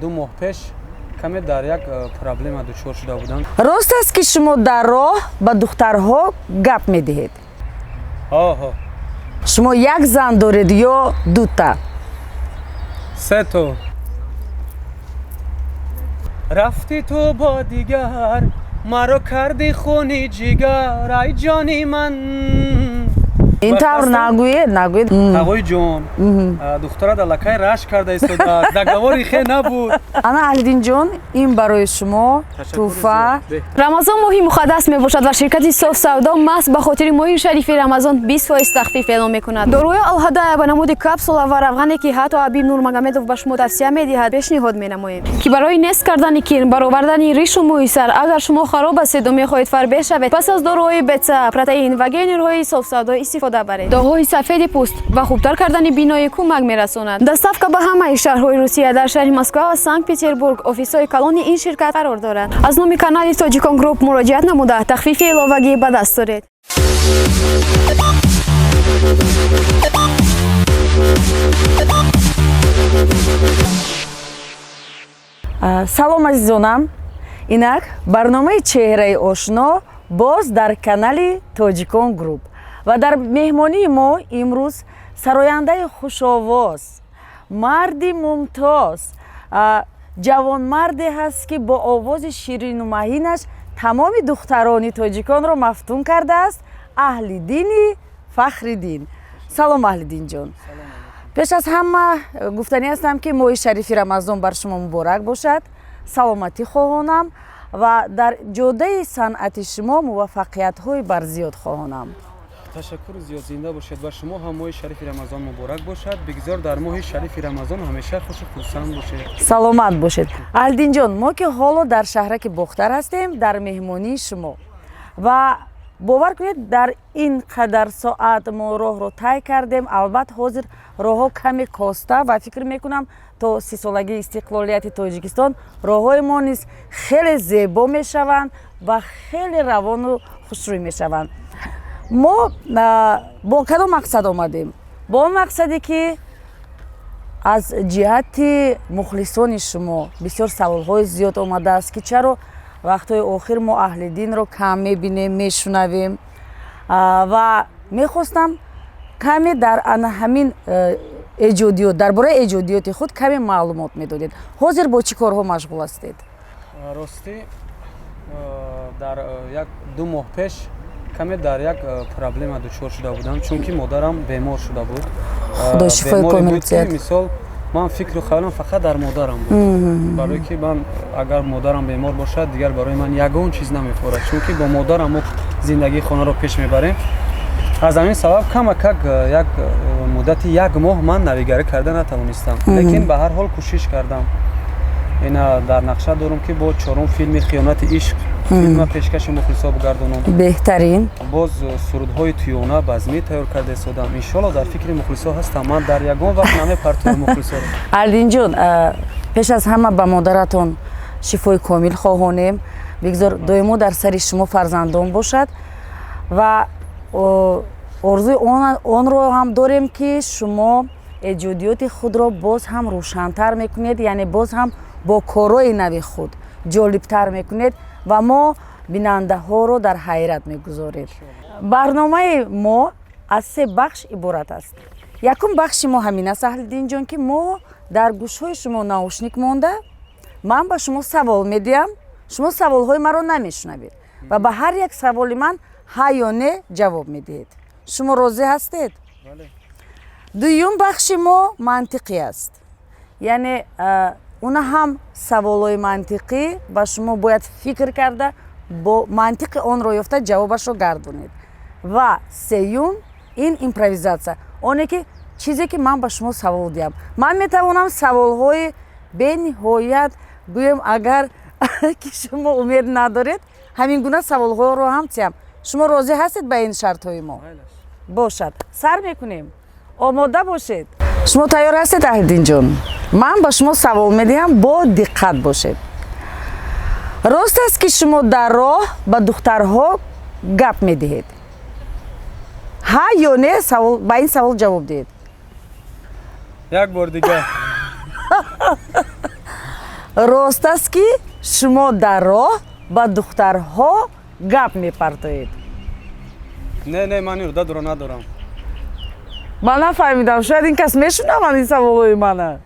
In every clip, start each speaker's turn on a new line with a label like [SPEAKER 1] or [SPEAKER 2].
[SPEAKER 1] 2 моҳ пеш каме дар як проблема дучор шуда будам.
[SPEAKER 2] Рост аст, ки шумо дар роҳ ба духтарҳо гап медиҳед?
[SPEAKER 1] Ҳо.
[SPEAKER 2] Шумо як зан доред ё дута?
[SPEAKER 1] Сето. Рафтӣ ту бо дигар, маро карди хуни ҷигар, ай ҷони ман.
[SPEAKER 2] Ин тавр нагӯед, нагӯед.
[SPEAKER 1] Тағои ҷон, духтарат аллакай рашк карда истода, договор и хе набуд.
[SPEAKER 2] Ана, Аҳлиддинҷон, ин барои шумо тӯҳфа.
[SPEAKER 3] Рамазон моҳи муқаддас мебошад ва ширкати Соф Савдо маҳз ба хотири моҳи шарифи Рамазон 20% тахфиф эълон мекунад. Доруи Алҳадая ба намуди капсула ва равғане, ки ҳатто Ҳабиб Нурмагомедов ба шумо тавсия медиҳад, пешниҳод менамоем, ки барои нест кардани кирм, баровардани ришу мӯи сар. Агар шумо хароб ҳастеду мехоҳед фарбеҳ шавед, пас аз доруҳои БЦА, протеин ва гейнерҳои Соф Савдо истифода баред. Доғҳои сафеди пӯст ва хубтар кардани биноӣ кӯмак мерасонад. Доставка ба ҳамаи шаҳрҳои Русия. Дар шаҳри Москва ва Санкт Петербург офисҳои калони ин ширкат қарор дорад. Аз номи канали Тоҷикон Групп муроҷиат намуда, тахфифи иловагӣ ба даст доред.
[SPEAKER 2] Салом, азизонам! Инак, барномаи «Чеҳраи ошно» боз дар канали Тоҷикон Групп ва дар меҳмонии мо имрӯз сарояндаи хушовоз, марди мумтоз, ҷавонмарде ҳаст, ки бо овози ширину маҳинаш тамоми духтарони тоҷиконро мафтун кардааст, Аҳлиддини Фахриддин. Салом, Аҳлиддинҷон! Пеш аз ҳама гуфтанӣ ҳастам, ки моҳи шарифи Рамазон бар шумо муборак бошад, саломатӣ хоҳонам ва дар ҷодаи санъати шумо муваффақиятҳои барзиёд хоҳонам.
[SPEAKER 1] Ташаккури зиёд, зинда бошед. Ба шумо ҳам моҳи шарифи Рамазон муборак бошад. Бигзор дар моҳи шарифи Рамазон ҳамеша хушу хурсанд бошед.
[SPEAKER 2] Саломат бошед. Аҳлиддинҷон, мо ки ҳоло дар шаҳраки Бохтар ҳастем, дар меҳмонии шумо, ва бовар кунед, дар ин қадар соат мо роҳро тай кардем. Албатта, ҳозир роҳҳо каме коста ва фикр мекунам, то 30-солагии истиқлолияти Тоҷикистон роҳҳои мо низ хеле зебо мешаванд ва хеле равону хушрӯй мешаванд. Мо бо кадом мақсад омадем? Бо он мақсаде, ки аз ҷиҳати мухлисони шумо бисёр саволҳои зиёд омадааст, ки чаро вақтҳои охир мо Аҳлиддинро кам мебинем, мешунавем, ва мехостам каме дар ана ҳамин эҷодиёт, дар бораи эҷодиёти худ каме маълумот медодед. Ҳозир бо чӣ корҳо машғул ҳастед?
[SPEAKER 1] Ростӣ, дар як 2 моҳ пеш каме дар як проблема дучор шуда будам, чунки модарам бемор шуда буд.
[SPEAKER 2] Худо шифои комил диҳад.
[SPEAKER 1] Мисол, ман фикру хаёлам фақат дар модарам буд, барое ки ман агар модарам бемор бошад, дигар барои ман ягон чиз намефорад, чунки бо модарам мо зиндагии хонаро пеш мебарем. Аз ҳамин сабаб камакак як муддати як моҳ ман навигарӣ карда натавонистам, лекин ба ҳар ҳол кӯшиш кардам. Ина дар нақша дорам, ки бо чорум филми «Хиёнати ишқ» филма пешкаши мухлисо бигардонам.
[SPEAKER 2] Беҳтарин.
[SPEAKER 1] Боз сурудҳои туёна, базмӣ тайёр карда истодам. Иншолло, дар фикри мухлисо ҳастам, ман дар ягон вақт намепартоям мухлисоро.
[SPEAKER 2] Аҳлиддинҷон, пеш аз ҳама ба модаратон шифои комил хоҳонем. Бигзор доимо дар сари шумо фарзандон бошад ва орзуи онро ҳам дорем, ки шумо эҷодиёти худро боз ҳам рӯшантар мекунед, яъне боз ҳам бо корҳои нави худ ҷолибтар мекунед ва мо бинандаҳоро дар ҳайрат мегузоред. Барномаи мо аз се бахш иборат аст. Якум бахши мо ҳамин аст, Аҳлиддинҷон, ки мо дар гӯшҳои шумо наушник монда, ман ба шумо савол медиҳам, шумо саволҳои маро намешунавед ва ба ҳар як саволи ман ҳа ё не ҷавоб медиҳед. Шумо розӣ ҳастед? Дуюм бахши мо мантиқӣ аст, яъне уна ҳам саволҳои мантиқӣ ва шумо бояд фикр карда, бо мантиқи онро ёфта, ҷавобашро гардонед. Ва сеюм ин импровизатсия, оне ки чизе ки ман ба шумо савол диҳам. Ман метавонам саволҳои бениҳоят гӯем, агар ки шумо умед надоред, ҳамин гуна саволҳоро ҳам тиҳам. Шумо розӣ ҳастед ба ин шартҳои мо? Бошад, сар мекунем, омода бошед. Шумо тайёр ҳастед, Аҳлиддинҷон? Ман ба шумо савол медиҳам, бо диққат бошед. Рост аст, ки шумо дар роҳ ба духтарҳо гап медиҳед? Ҳа ё не, ба ин савол ҷавоб диҳед.
[SPEAKER 1] Як бор дигар.
[SPEAKER 2] Рост аст, ки шумо дар роҳ ба духтарҳо гап мепартоед?
[SPEAKER 1] Не, не, ман ин одатро надорам.
[SPEAKER 2] Ман нафаҳмидам, шояд ин кас мешунаванд ин саволҳои мана.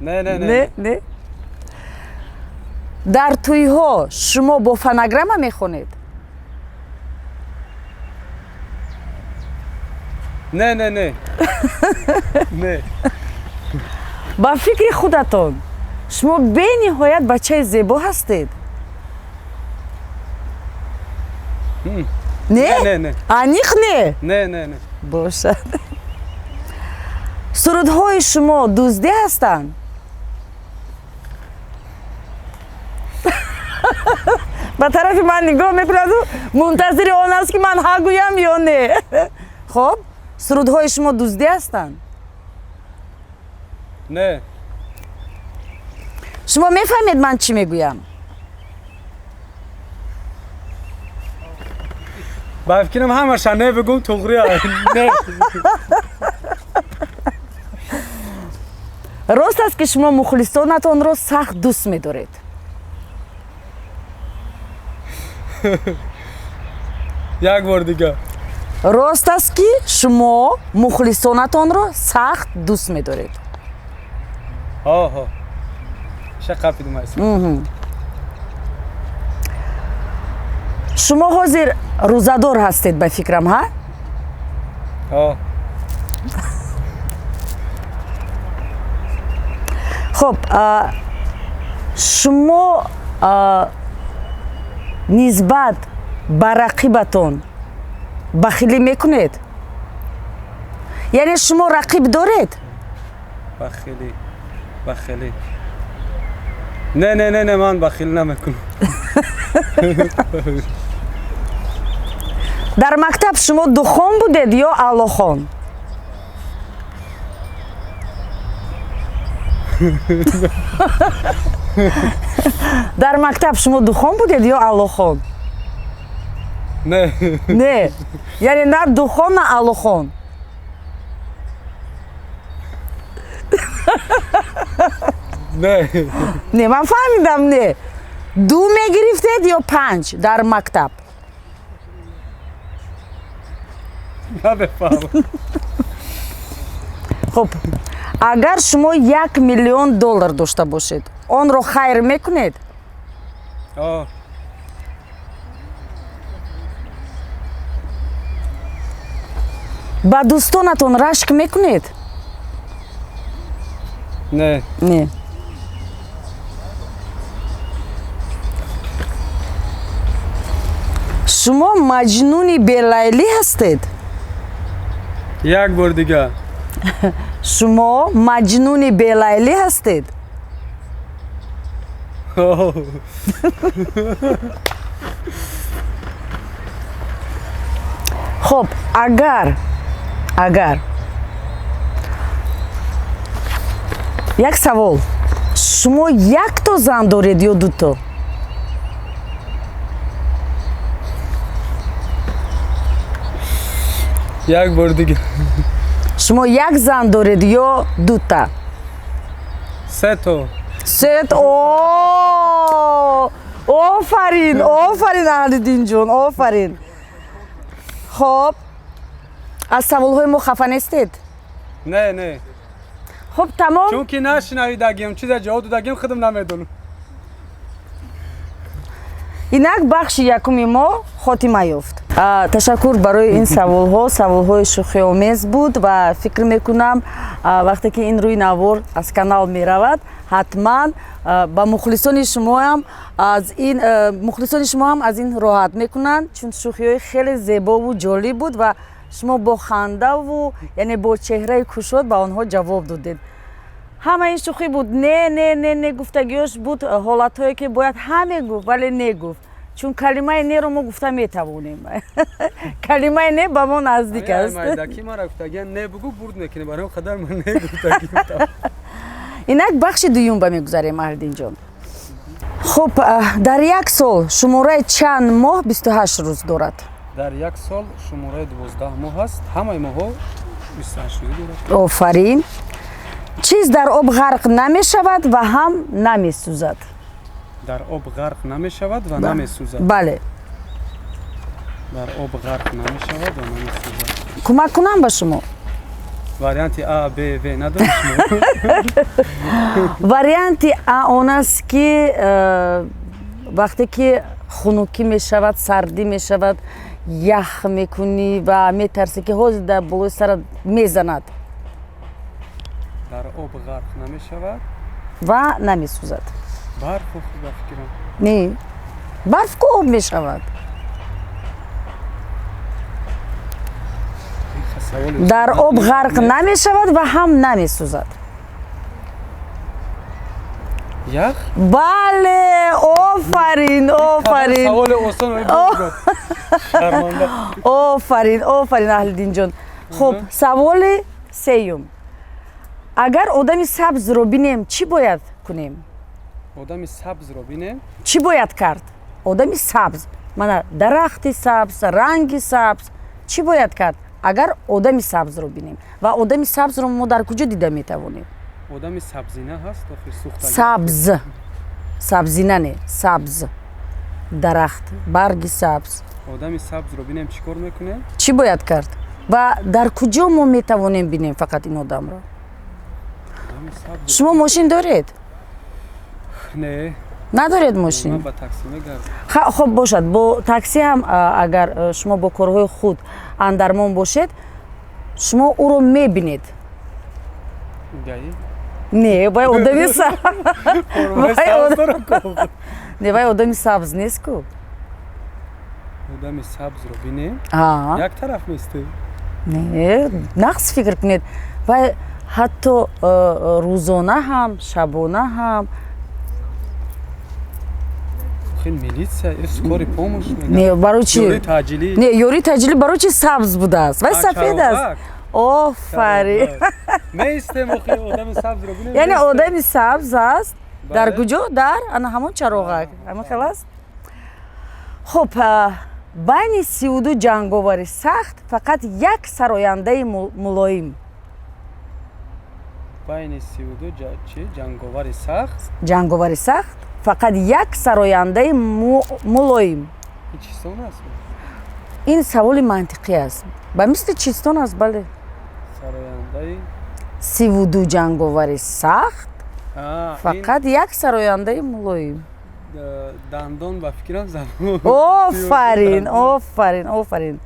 [SPEAKER 1] Не, не,
[SPEAKER 2] не, не. Дар тӯйҳо шумо бо фонограмма мехонед?
[SPEAKER 1] Не, не, не, не.
[SPEAKER 2] Ба фикри худатон, шумо бениҳоят бачаи зебо ҳастед? Не?
[SPEAKER 1] Не, не.
[SPEAKER 2] Аниқ не?
[SPEAKER 1] Не, не, не.
[SPEAKER 2] Бошад. Сурудҳои шумо дуздӣ ҳастанд? Ба тарафи ман нигоҳ мекунаду мунтазири он аст, ки ман ҳа гӯям ё не. Хоб, сурудҳои шумо дуздӣ ҳастанд?
[SPEAKER 1] Не.
[SPEAKER 2] Шумо мефаҳмед, ман чӣ мегӯям?
[SPEAKER 1] Ба фикрам, ҳамаша не бигӯм, туғри не.
[SPEAKER 2] Рост аст, ки шумо мухлисонатонро сахт дӯст медоред?
[SPEAKER 1] Як бор дига.
[SPEAKER 2] Рост аст, ки шумо мухлисонатонро сахт дӯст медоред?
[SPEAKER 1] Ҳо, шақапидумайс.
[SPEAKER 2] Шумо ҳозир рӯзадор ҳастед, ба фикрам, ҳа?
[SPEAKER 1] Ҳо.
[SPEAKER 2] Хуб, шумо нисбат ба рақибатон бахилӣ мекунед? Яъне шумо рақиб доред?
[SPEAKER 1] Бахилӣ, бахилӣ, не, не, не, не, ман бахилӣ намекунам.
[SPEAKER 2] Дар мактаб шумо духон будед ё аълохон? Дар мактаб шумо духон будед ё аълохон?
[SPEAKER 1] Не.
[SPEAKER 2] Не, яъне на духон, на аълохон?
[SPEAKER 1] Не.
[SPEAKER 2] Не, ман фаҳмидам, не. Ду мегирифтед ё панҷ дар мактаб?
[SPEAKER 1] Намефаҳмам.
[SPEAKER 2] Хуб, агар шумо 1 миллион доллар дошта бошед, онро хайр мекунед?
[SPEAKER 1] О.
[SPEAKER 2] Ба дӯстонатон рашк мекунед?
[SPEAKER 1] Не.
[SPEAKER 2] Не. Шумо маҷнуни белайлӣ ҳастед?
[SPEAKER 1] Як бор дига.
[SPEAKER 2] Шумо маҷнуни белайлӣ ҳастед?
[SPEAKER 1] О.
[SPEAKER 2] Хуб, агар як савол: шумо якто зан доред ё дуто?
[SPEAKER 1] Як бор дига.
[SPEAKER 2] Шумо як зан доред ё дута?
[SPEAKER 1] Сето.
[SPEAKER 2] Сет. О, офарин, офарин, Аҳлиддинҷон, офарин. Хоб, аз саволҳои мо хафа нестед?
[SPEAKER 1] Не, не.
[SPEAKER 2] Хуб, тамом.
[SPEAKER 1] Чунки нашунавидагим, чиза ҷавоб додагим, худам намедонам.
[SPEAKER 2] Инак, бахши якуми мо хотима ёфт. Ташаккур барои ин саволҳо. Саволҳои шӯхиомез буд ва фикр мекунам, вақте ки ин рӯи навор аз канал меравад, ҳатман ба мухлисони шумоам аз ин мухлисони шумоам аз ин роҳат мекунанд, чун шӯхиҳои хеле зебову ҷолиб буд ва шумо бо хандаву, яъне бо чеҳраи кушод ба онҳо ҷавоб додед. Ҳама ин шӯхӣ буд. Не, не, не, не гуфтагиёш буд, ҳолатҳое ки бояд ҳа мегуфт, вале не гуфт, чун калимаи неро мо гуфта метавонем, калимаи не ба мо наздик аст.
[SPEAKER 1] Майдаки мара гуфтагиан, не бугу, бурд мекунӣ, барои қадар ман не гуфтагӣ.
[SPEAKER 2] Инак, бахши дуюм ба мегузарем, Аҳлиддинҷон. Хуб, дар як сол шумораи чанд моҳ 28 рӯз дорад?
[SPEAKER 1] Дар як сол шумораи 12 моҳ аст, ҳамаи моҳҳо 28 рӯзӣ дорад.
[SPEAKER 2] Офарин. Чиз дар об ғарқ намешавад ва ҳам намесӯзад.
[SPEAKER 1] Дар об ғарқ намешавад ва намесӯзад.
[SPEAKER 2] Бале.
[SPEAKER 1] Дар об ғарқ намешавад ва намесӯзад.
[SPEAKER 2] Кӯмак кунам ба шумо?
[SPEAKER 1] Варианти А, Б, В надоред шумо?
[SPEAKER 2] Варианти А он аст, ки вақте ки хунукӣ мешавад, сардӣ мешавад, ях мекунӣ ва метарсӣ, ки ҳозир дар болои сарат мезанад.
[SPEAKER 1] Дар об ғарқ намешавад
[SPEAKER 2] ва намесӯзад.
[SPEAKER 1] Барф, ба фикрам.
[SPEAKER 2] Не, барф ку об мешавад. Дар об ғарқ намешавад ва ҳам намесӯзад.
[SPEAKER 1] Ях.
[SPEAKER 2] Бале, офарин, офарин.
[SPEAKER 1] Саволи осон.
[SPEAKER 2] Офарин, офарин, Аҳлиддинҷон. Хуб, саволи сеюм: агар одами сабзро бинем, чӣ бояд кунем?
[SPEAKER 1] Одами сабзро бинем?
[SPEAKER 2] Чӣ бояд кард? Одами сабз, мана дарахти сабз, ранги сабз, чӣ бояд кард, агар одами сабзро бинем? Ва одами сабзро мо дар куҷо дида метавонем?
[SPEAKER 1] Одами сабзина ҳаст охир, сӯхтага.
[SPEAKER 2] Сабз, сабзина не, сабз, дарахт, барги сабз.
[SPEAKER 1] Одами сабзро бинем, чӣ кор мекунем?
[SPEAKER 2] Чӣ бояд кард ва дар куҷо мо метавонем бинем фақат ин одамро? Шумо мошин доред?
[SPEAKER 1] Не.
[SPEAKER 2] Надоред мошин?
[SPEAKER 1] Ман ба такси мегардам.
[SPEAKER 2] Хоб, бошад, бо такси ҳам агар шумо бо корҳои худ андармон бошед, шумо ӯро мебинед.
[SPEAKER 1] ГАИ?
[SPEAKER 2] Не, вай одами, не, вай одами сабз нест ку.
[SPEAKER 1] Одами сабзро бинем, як тараф местем.
[SPEAKER 2] Не, нағз фикр кунед. Вай ҳатто рӯзона ҳам, шабона ҳам.
[SPEAKER 1] Милиция, скорый помощь.
[SPEAKER 2] Не, барои чи?
[SPEAKER 1] Ёрии таъҷилӣ.
[SPEAKER 2] Не, ёрии таъҷилӣ барои чи сабз будааст? Вай сафед аст. Офарин.
[SPEAKER 1] Меистем охи, одами сабзро бинем.
[SPEAKER 2] Яъне одами сабз аст дар куҷо? Дар ана ҳамон чароғак, ҳамин хел аст. Хуб, байни 32 ҷанговари сахт фақат як сарояндаи мулоим.
[SPEAKER 1] Байни 32 чи ҷанговари сахт?
[SPEAKER 2] Ҷанговари сахт фақат як сарояндаи мулоим.
[SPEAKER 1] Ин чистон аст?
[SPEAKER 2] Ин саволи мантиқӣ аст, ба мисли чистон аст, бале.
[SPEAKER 1] Сарояндаи
[SPEAKER 2] 32 ҷанговари сахт фақат як сарояндаи мулоим.
[SPEAKER 1] Дандон, ба фикрам.
[SPEAKER 2] Офарин, офарин, офарин.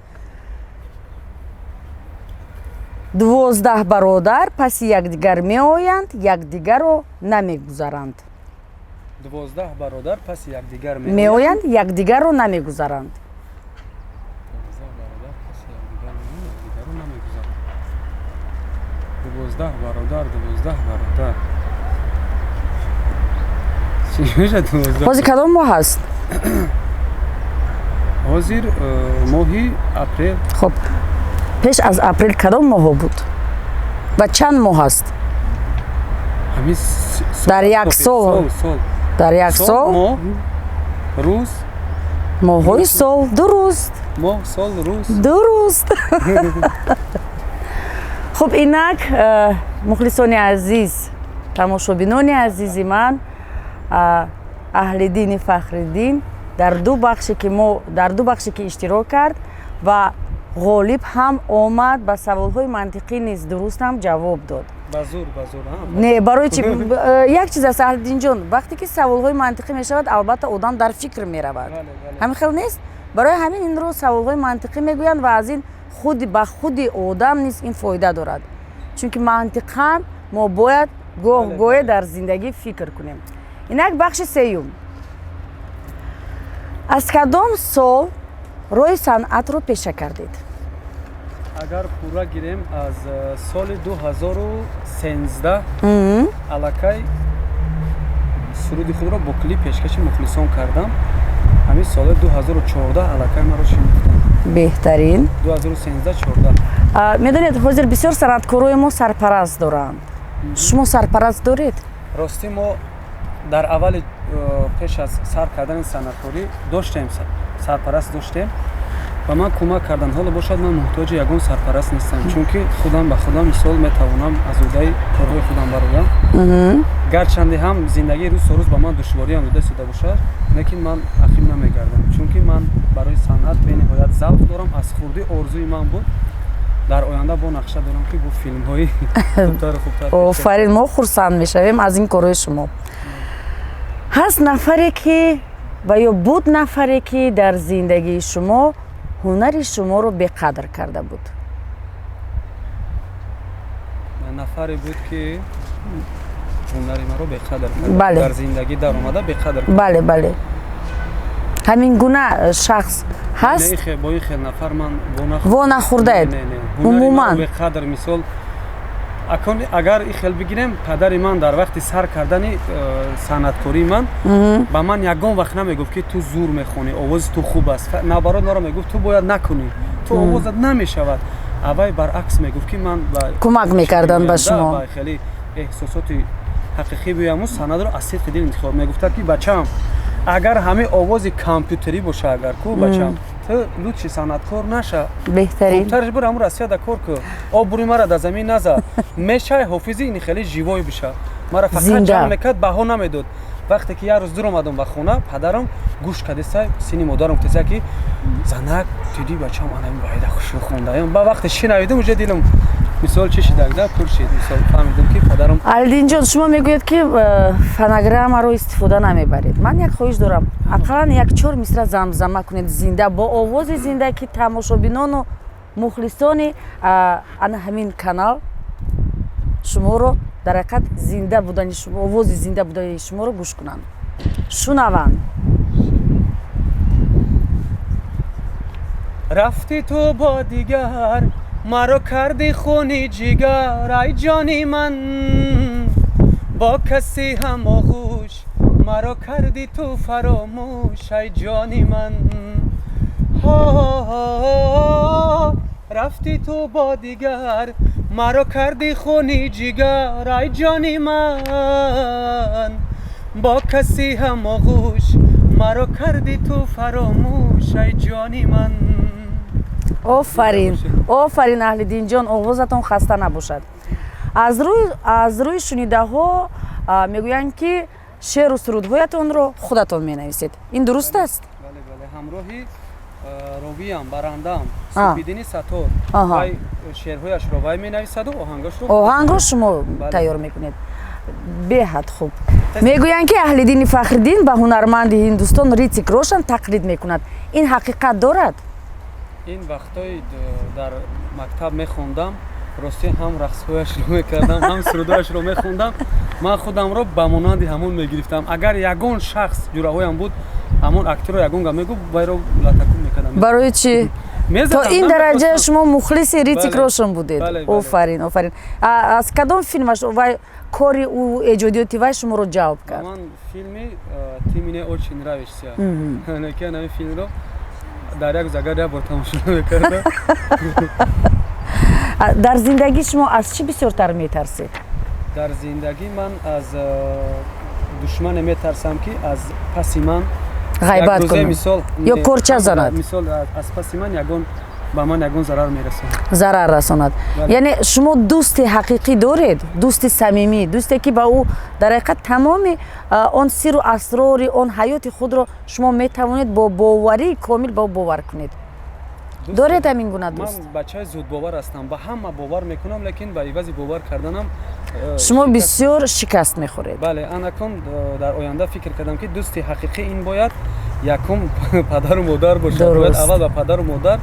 [SPEAKER 2] 12 бародар паси якдигар меоянд, якдигарро намегузаранд.
[SPEAKER 1] 12 бародар паси якдигар
[SPEAKER 2] меоянд, якдигарро намегузаранд.
[SPEAKER 1] 12 бародар паси якдигар меоянд, якдигарро намегузаранд. 12 бародар, 12 бародар чӣ мешавад, 12?
[SPEAKER 2] Ҳозир кадом моҳ аст?
[SPEAKER 1] Ҳозир моҳи апрел.
[SPEAKER 2] Хуб, пеш аз апрел кадом моҳҳо буд ва чанд моҳ аст дар як сол? Дар як сол.
[SPEAKER 1] Моҳ, рӯз.
[SPEAKER 2] Моҳҳои сол, дуруст.
[SPEAKER 1] Моҳ, сол, рӯз.
[SPEAKER 2] Дуруст. Хуб, инак, мухлисони азиз, тамошобинони азизи ман, Аҳлиддини Фахриддин дар ду бахше ки мо дар ду бахше ки иштирок кард ва ғолиб ҳам омад, ба саволҳои мантиқӣ низ дуруст ҳам ҷавоб дод.
[SPEAKER 1] Ба зур, ба зур.
[SPEAKER 2] Не, барои чи? Як чиз аст, Аҳлиддинҷон, вақте ки саволҳои мантиқӣ мешавад, албатта, одам дар фикр меравад, ҳамин хел нест? Барои ҳамин инро саволҳои мантиқӣ мегӯянд ва аз ин худи ба худи одам низ ин фоида дорад, чунки мантиқан мо бояд гоҳ гоҳе дар зиндагӣ фикр кунем. Инак, бахши сеюм: аз кадом сол роҳи санъатро пеша кардед?
[SPEAKER 1] Агар пурра гирем, аз соли 2013 аллакай суруди худро бо клип пешкаши мухлисон кардам. Ҳамин соли 2014 аллакай маро шинохтанд.
[SPEAKER 2] Беҳтарин.
[SPEAKER 1] 2013, 14.
[SPEAKER 2] Медонед, ҳозир бисёр санъаткорои мо сарпараст доранд. Шумо сарпараст доред?
[SPEAKER 1] Ростӣ, мо дар аввали пеш аз сар кардани санъаткорӣ доштем, сарпараст доштем. Ба ман кӯмак карданд. Ҳоло бошад, ман муҳтоҷи ягон сарпараст нестам, чунки худам ба худам мисол метавонам аз уҳдаи корҳои худам бароям. Гарчанде ҳам зиндагии рӯз то рӯз ба ман душвориам дода истода бошад, лекин ман ақиб намегардам, чунки ман барои санъат бениҳоят завқ дорам. Аз хурдӣ орзуи ман буд. Дар оянда бо нақша дорам, ки бо филмҳои хубтару хубтар.
[SPEAKER 2] Офарин, мо хурсанд мешавем аз ин корҳои шумо. Ҳаст нафаре ки ва ё буд нафаре, ки дар зиндагии шумо ҳунари шуморо беқадр карда буд?
[SPEAKER 1] Нафаре буд, ки ҳунари маро беқадр кард?
[SPEAKER 2] Бале.
[SPEAKER 1] Дар зиндагӣ даромада беқадр кард?
[SPEAKER 2] Бале, ҳамин гуна шахс ҳаст?
[SPEAKER 1] Не, бо ин хел нафар ман
[SPEAKER 2] во нахӯрдаед?
[SPEAKER 1] Не, не. Ҳунари
[SPEAKER 2] Умуман?
[SPEAKER 1] маро беқадр, мисол, акон агар ин хел бигирем, падари ман дар вақти сар кардани санъаткории ман ба ман ягон вақт намегуфт, ки ту зур мехонӣ, овози ту хуб аст. Наоборот, маро мегуфт: «Ту бояд накунӣ, ту овозат намешавад». Аввай баръакс мегуфт, ки ман
[SPEAKER 2] Кӯмак мекарданд ба шумо.
[SPEAKER 1] Ба хеле эҳсосоти ҳақиқӣ биёяму санъатро аз сидқи дил интихоб. Мегуфтад, ки бачаам, агар ҳамин овози компютерӣ боша, агар ку, бачам, ту лучше санъаткор наша.
[SPEAKER 2] Беҳтарин.
[SPEAKER 1] Хубтараш бур ҳамун Россияда кор ку, обрӯи мара дар замин наза, мешай ҳофизи ини хеле живой биша. Мара фақат
[SPEAKER 2] Зинда.
[SPEAKER 1] ҷамъ мекард, баҳо намедод. Вақте ки як рӯз дур омадам ба хона, падарам гӯш кардеса, сини модарам гуфтеса, ки занак тиди, бачам анами баида хушрӯ хондаям. Ба вақте шинавидам, уже дилам мисол чӣ шидагда пур шид. Мисол, фаҳмидам, ки падарам
[SPEAKER 2] Алиддинҷон, шумо мегӯед, ки фонограммаро истифода намебаред. Ман як хоҳиш дорам: ақаллан як чор мисра замзама кунед зинда, бо овози зинда, ки тамошобинону мухлисони ана ҳамин канал шуморо дар ҳақиқат зинда будани шумо, овози зинда будани шуморо гӯш кунанд, шунаванд.
[SPEAKER 1] Рафтӣ ту бо дигар, маро кардӣ хуни ҷигар, ай ҷони ман, бо касе ҳам оғӯш маро кардӣ ту фаромӯш, ай ҷони ман. Ҳо, рафтӣ ту бо дигар, маро кардӣ хуни ҷигар, ай ҷони ман, бо касе ҳам оғӯш маро кардӣ ту фаромӯш, ай ҷони ман.
[SPEAKER 2] Офарин, офарин, Аҳлиддинҷон, овозатон хаста набошад. Аз рӯи шунидаҳо мегӯянд, ки шеъру сурудҳоятонро худатон менависед. Ин дуруст аст?
[SPEAKER 1] Бале, ҳамроҳи ровиям, барандаам, Суфиддини Саттор. Вай шеърҳояшро вай менависаду оҳангашро
[SPEAKER 2] Оҳангро шумо
[SPEAKER 1] Бале.
[SPEAKER 2] тайёр мекунед. Беҳад хуб. Мегӯянд, ки Аҳлиддини Фахриддин ба ҳунарманди Ҳиндустон Ритик Рошан тақлид мекунад. Ин ҳақиқат дорад?
[SPEAKER 1] Ин вақтҳои дар мактаб мехондам, ростӣ, ҳам рақсҳояшро мекардам, ҳам сурудҳояшро мехондам. Ман худамро ба монанди ҳамон мегирифтам. Агар ягон шахс ҷураҳоям буд, ҳамон актерро ягон гап мегуфт, вайро латакун мекардам.
[SPEAKER 2] Барои чӣ то
[SPEAKER 1] Мезадам,
[SPEAKER 2] ин дараҷа
[SPEAKER 1] намехостам.
[SPEAKER 2] шумо мухлиси Ритик
[SPEAKER 1] Бале.
[SPEAKER 2] Рошан будед?
[SPEAKER 1] Бале, бале.
[SPEAKER 2] Офарин, офарин. Аз кадом филмаш вай, кори ӯ, эҷодиёти вай шуморо ҷалб
[SPEAKER 1] Ба
[SPEAKER 2] кард?
[SPEAKER 1] ман филми «Ты мне очень нравишься». Ки ҳамин филмро дар як рӯз агар як бор тамошо мекардам.
[SPEAKER 2] Дар зиндагӣ шумо аз чӣ бисёртар метарсед?
[SPEAKER 1] Дар зиндагӣ ман аз душмане метарсам, ки аз паси ман
[SPEAKER 2] ғайбат
[SPEAKER 1] як рӯзе
[SPEAKER 2] кунад
[SPEAKER 1] мисол
[SPEAKER 2] ё
[SPEAKER 1] не,
[SPEAKER 2] корча занад?
[SPEAKER 1] Мисол, аз паси ман ягон ба ман ягон зарар мерасонад.
[SPEAKER 2] Зарар расонад.
[SPEAKER 1] Бале.
[SPEAKER 2] Яъне шумо дӯсти ҳақиқӣ доред, дӯсти самимӣ, дӯсте, ки ба ӯ дар ҳақиқат тамоми он сиру асрори он ҳаёти худро шумо метавонед бо боварии комил ба ӯ бовар кунед. Доред ҳамин гуна дӯст?
[SPEAKER 1] Ман бачаи зудбовар ҳастам, ба ҳама бовар мекунам, лекин ба ивази бовар карданам
[SPEAKER 2] Шумо
[SPEAKER 1] шикаст-
[SPEAKER 2] бисёр шикаст мехӯред.
[SPEAKER 1] Бале, анакон дар оянда фикр кардам, ки дӯсти ҳақиқӣ ин бояд якум падару модар бошад. Бояд аввал ба падару модар.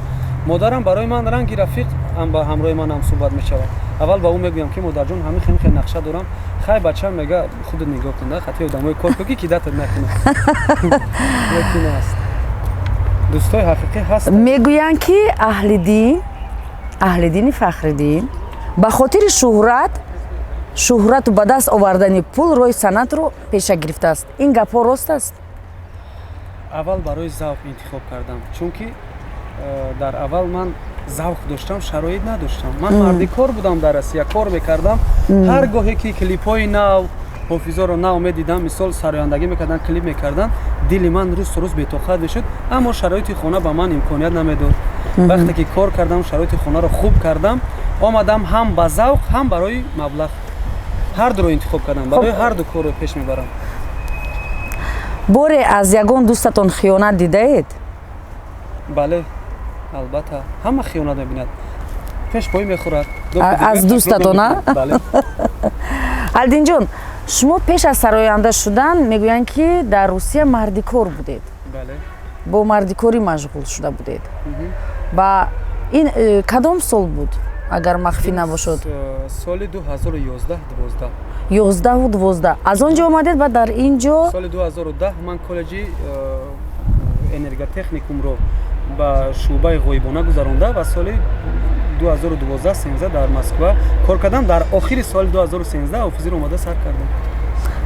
[SPEAKER 1] Модарам барои ман ранги рафиқ ҳам, ба ҳамроҳи ман ҳам суҳбат мешавад. Аввал ба ӯ мегӯям, ки модарҷон, ҳамин хел хел нақша дорам. Хай, бачам, мега, худат нигоҳ кун, да хати одамои кор кун, ки кидатат накунад. Лекин аст, дӯстои ҳақиқӣ ҳаст.
[SPEAKER 2] Мегӯянд, ки Аҳлиддин, Аҳлиддини Фахриддин ба хотири шӯҳрат, шӯҳрату ба даст овардани пул роҳи санъатро пеша гирифтааст. Ин гапҳо рост аст?
[SPEAKER 1] Аввал барои завқ интихоб кардам, чунки дар аввал ман завқ доштам, шароит надоштам. Ман марди кор будам, дар Россия кор мекардам. Ҳар гоҳе ки клипҳои нав, ҳофизоро нав медидам, мисол, сарояндагӣ мекарданд, клип мекарданд, дили ман рӯз то рӯз бетоқат мешуд, аммо шароити хона ба ман имконият намедод. Вақте ки кор кардам, шароити хонаро хуб кардам, омадам ҳам ба завқ, ҳам барои маблағ, ҳар дуро интихоб кардам, барои ҳар ду корро пеш мебарам.
[SPEAKER 2] Боре аз ягон дӯстатон хиёнат дидаед?
[SPEAKER 1] Бале, албатта, ҳама хиёнат мебинад, пешпоӣ мехӯрад.
[SPEAKER 2] Аз дӯстатон? Аҳлиддинҷон, шумо пеш аз сароянда шудан, мегӯянд, ки дар Русия мардикор будед, бо мардикорӣ машғул шуда будед. Ба ин кадом сол буд, агар махфӣ набошад?
[SPEAKER 1] Соли 2011-12.
[SPEAKER 2] 11-у 12 аз он ҷо омадед ва дар ин ҷо?
[SPEAKER 1] Соли 2010 ман коллеҷи энерготехникумро ба шӯъбаи ғоибона гузаронда ва соли 2012-13 дар Москва кор кардам. Дар охири соли 2013 офизиро омада сар кардам.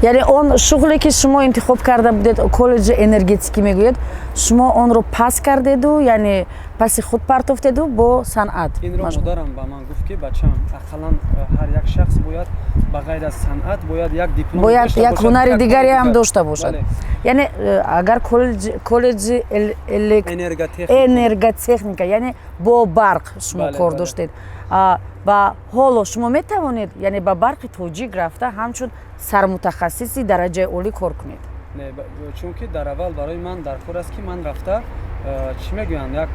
[SPEAKER 2] Яъне он шуғле, ки шумо интихоб карда будед, коллеҷи энергетикӣ мегӯед, шумо онро пас кардеду, яъне паси худ партофтеду бо санъат?
[SPEAKER 1] Инро модарам ба ман гуфт, ки бачам, ақаллан ҳар як шахс бояд ба ғайр аз санъат бояд як диплом
[SPEAKER 2] бояд як ҳунари дигаре ҳам дошта бошад. Яъне агар коллеҷи энерготехника, яъне бо барқ шумо кор доштед, ва ҳоло шумо метавонед, яъне ба Барқи Тоҷик рафта, ҳамчун сармутахассиси дараҷаи олӣ кор кунед?
[SPEAKER 1] Не, чунки дар аввал барои ман даркор аст, ки ман рафта, чӣ мегӯянд, як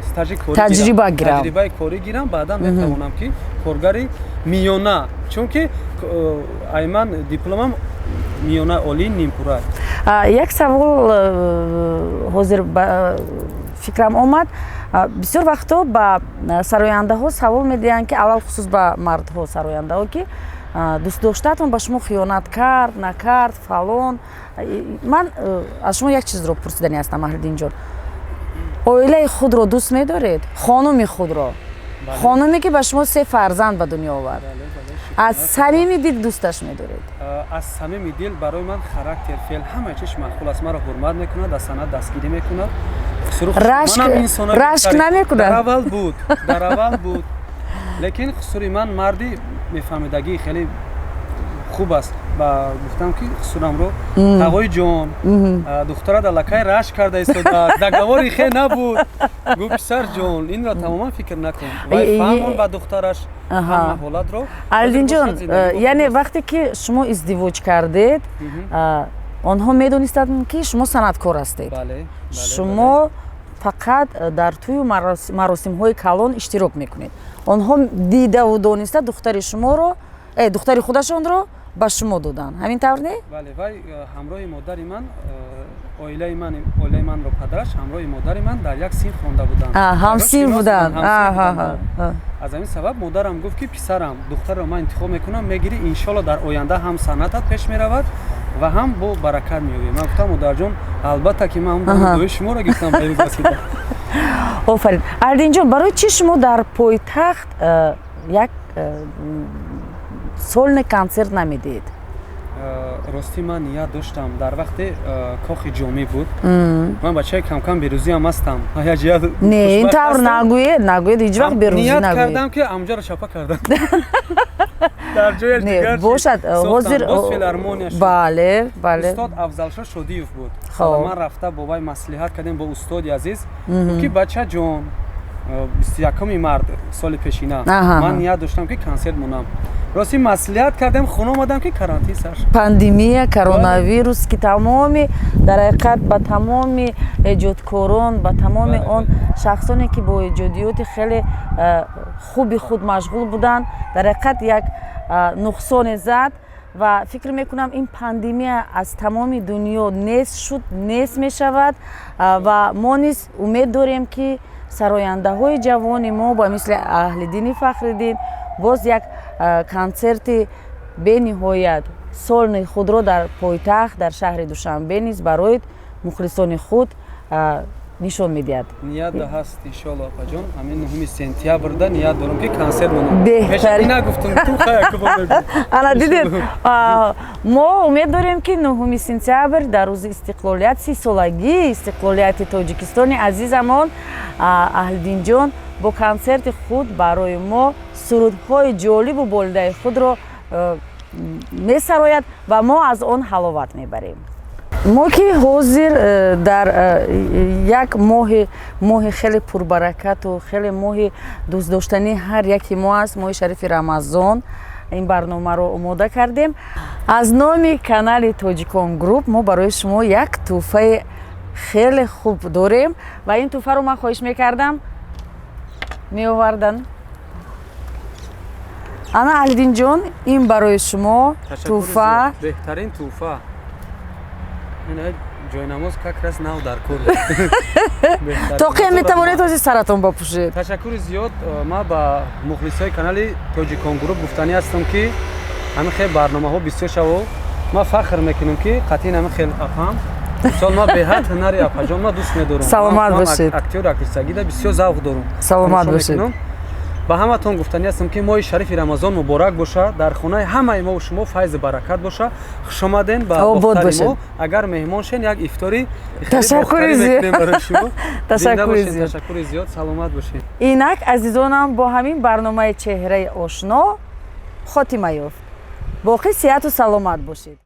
[SPEAKER 1] стажи
[SPEAKER 2] таҷриба гирам.
[SPEAKER 1] Таҷрибаи корӣ гирам, баъдан метавонам, ки коргари миёна, чунки ай ман дипломам миёна олӣ нимпура.
[SPEAKER 2] Як савол ҳозир фикрам омад. Бисёр вақтҳо ба сарояндаҳо савол медиҳанд, ки алалхусус ба мардҳо сарояндаҳо, ки дӯстдоштаатон ба шумо хиёнат кард, накард, фалон. Ман аз шумо як чизро пурсидани ҳастам, Аҳлиддинҷон: оилаи худро дӯст медоред, хонуми худро, хонуме, ки ба шумо се фарзанд ба дунё овард, аз самими дил дӯсташ медоред?
[SPEAKER 1] Аз самими дил. Барои ман характер, феъл, ҳама чиз маъқул аст. Маро ҳурмат мекунад, аз санъат дастгирӣ мекунад.
[SPEAKER 2] Рашк намекунад?
[SPEAKER 1] Дар аввал буд, дар аввал буд, лекин хусури ман марди мефаҳмидагии хеле хуб аст. Ба гуфтам, ки хусурамро: «Тағои ҷон, духтарат аллакай рашк карда истода, договори хе набуд». Гуфт: «Писарҷон, инро тамоман фикр накун». Вай фаҳмон ба духтараш ҳама ҳолатро.
[SPEAKER 2] Аҳлиддинҷон, яъне вақте ки шумо издивоҷ кардед, онҳо медонистанд, ки шумо санъаткор ҳастед? Шумо фақат дар тӯю маросимҳои калон иштирок мекунед. Онҳо дидаву дониста духтари шуморо, духтари худашонро ба шумо доданд, ҳамин тавр, не?
[SPEAKER 1] Бале, вай ҳамроҳи модари ман, оилаи ман, оилаи манро падараш ҳамроҳи модари ман дар як синф хонда буданд.
[SPEAKER 2] Ҳамсинф буданд.
[SPEAKER 1] Аз ҳамин сабаб модарам гуфт, ки писарам, духтарро ман интихоб мекунам, мегирӣ, иншолло, дар оянда ҳам санъатат пеш меравад ва ҳам бо баракат меёбӣ. Ман гуфтам: «Модарҷон, албатта, ки ман дуои шуморо гирифтам».
[SPEAKER 2] Офарин, Аҳлиддинҷон. Барои чӣ шумо дар пойтахт як сольный концерт намедиҳед?
[SPEAKER 1] Ростӣ, ман ният доштам. Дар вақте Кохи Ҷомӣ буд, ман бачаи камкам берӯзиам ҳастам.
[SPEAKER 2] Не, ин тавр нагӯед, нагӯед, ҳеҷ вақт берӯзӣ.
[SPEAKER 1] Ният кардам, ки амҷаро чапа кардам, дар ҷояш дигар.
[SPEAKER 2] Бошад, ҳозир.
[SPEAKER 1] Боз филармония шуд.
[SPEAKER 2] Бале, бале.
[SPEAKER 1] Устод Афзалшо Шодиев буд. Ман рафта бо вай маслиҳат кардем, бо устоди азиз, ки бачаҷон, 21-уми март соли пешина ман ният доштам, ки консерт монам. Рости, маслиҳат кардем, хона омадам, ки карантин сар шуд.
[SPEAKER 2] Пандемия, коронавирус, ки тамоми, дар ҳақиқат, ба тамоми эҷодкорон, ба тамоми он шахсоне, ки бо эҷодиёти хеле хуби худ машғул буданд, дар ҳақиқат як нуқсоне зад. Ва фикр мекунам, ин пандемия аз тамоми дунё нест шуд, нест мешавад. Ва мо низ умед дорем, ки сарояндаҳои ҷавони мо ба мисли Аҳлиддини Фахриддин боз як консерти бениҳоят сольный худро дар пойтахт, дар шаҳри Душанбе низ барои мухлисони худ нишон медиҳад.
[SPEAKER 1] Ният ҳаст, иншоалло, апаҷон. Ҳамин 9 сентябрда ният дорам, ки консерт монам. Нагуфтум.
[SPEAKER 2] Ана, дидед, мо умед дорем, ки 9 сентябр, дар рӯзи истиқлолият, 30-солагии истиқлолияти Тоҷикистони азизамон, Аҳлиддинҷон бо консерти худ барои мо сурудҳои ҷолибу болидаи худро месарояд ва мо аз он ҳаловат мебарем. Мо ки ҳозир дар як моҳи хеле пурбаракату хеле моҳи дӯстдоштании ҳар яки мо аст, моҳи шарифи Рамазон, ин барномаро омода кардем. Аз номи канали Тоҷикон Груп мо барои шумо як тӯҳфаи хеле хуб дорем ва ин тӯҳфаро ман хоҳиш мекардам меовардан. Ана, Аҳлиддинҷон, ин барои шумо тӯҳфа.
[SPEAKER 1] Беҳтарин тӯҳфа. Ҷойнамоз как раз нав дар кор.
[SPEAKER 2] Тоқия метавонед ҳозир саратон бапӯшед.
[SPEAKER 1] Ташаккури зиёд. Ман ба мухлисои канали Тоҷикон Груп гуфтанӣ ҳастам, ки ҳамин хел барномаҳо бисёр шаво. Ман фахр мекунам, ки қатъин ҳамин хел апам. Мисол, ман беҳад ҳунари апаҷон ман дӯст медорам.
[SPEAKER 2] Саломат бошед.
[SPEAKER 1] Актёр, актрисагида бисёр завқ дорам.
[SPEAKER 2] Саломат бошед.
[SPEAKER 1] Ба ҳаматон гуфтанӣ ҳастам, ки моҳи шарифи Рамазон муборак бошад, дар хонаи ҳамаи мо шумо файзу баракат боша. Хушомаден ба бохтари мо. Агар меҳмон шен, як ифтори
[SPEAKER 2] Ташаккури зиёд.
[SPEAKER 1] Ташаккури зиёд, ташаккури зиёд, саломат бошед.
[SPEAKER 2] Инак, азизонам, бо ҳамин барномаи «Чеҳраи ошно» хотима ёфт. Боқӣ сиҳату саломат бошед.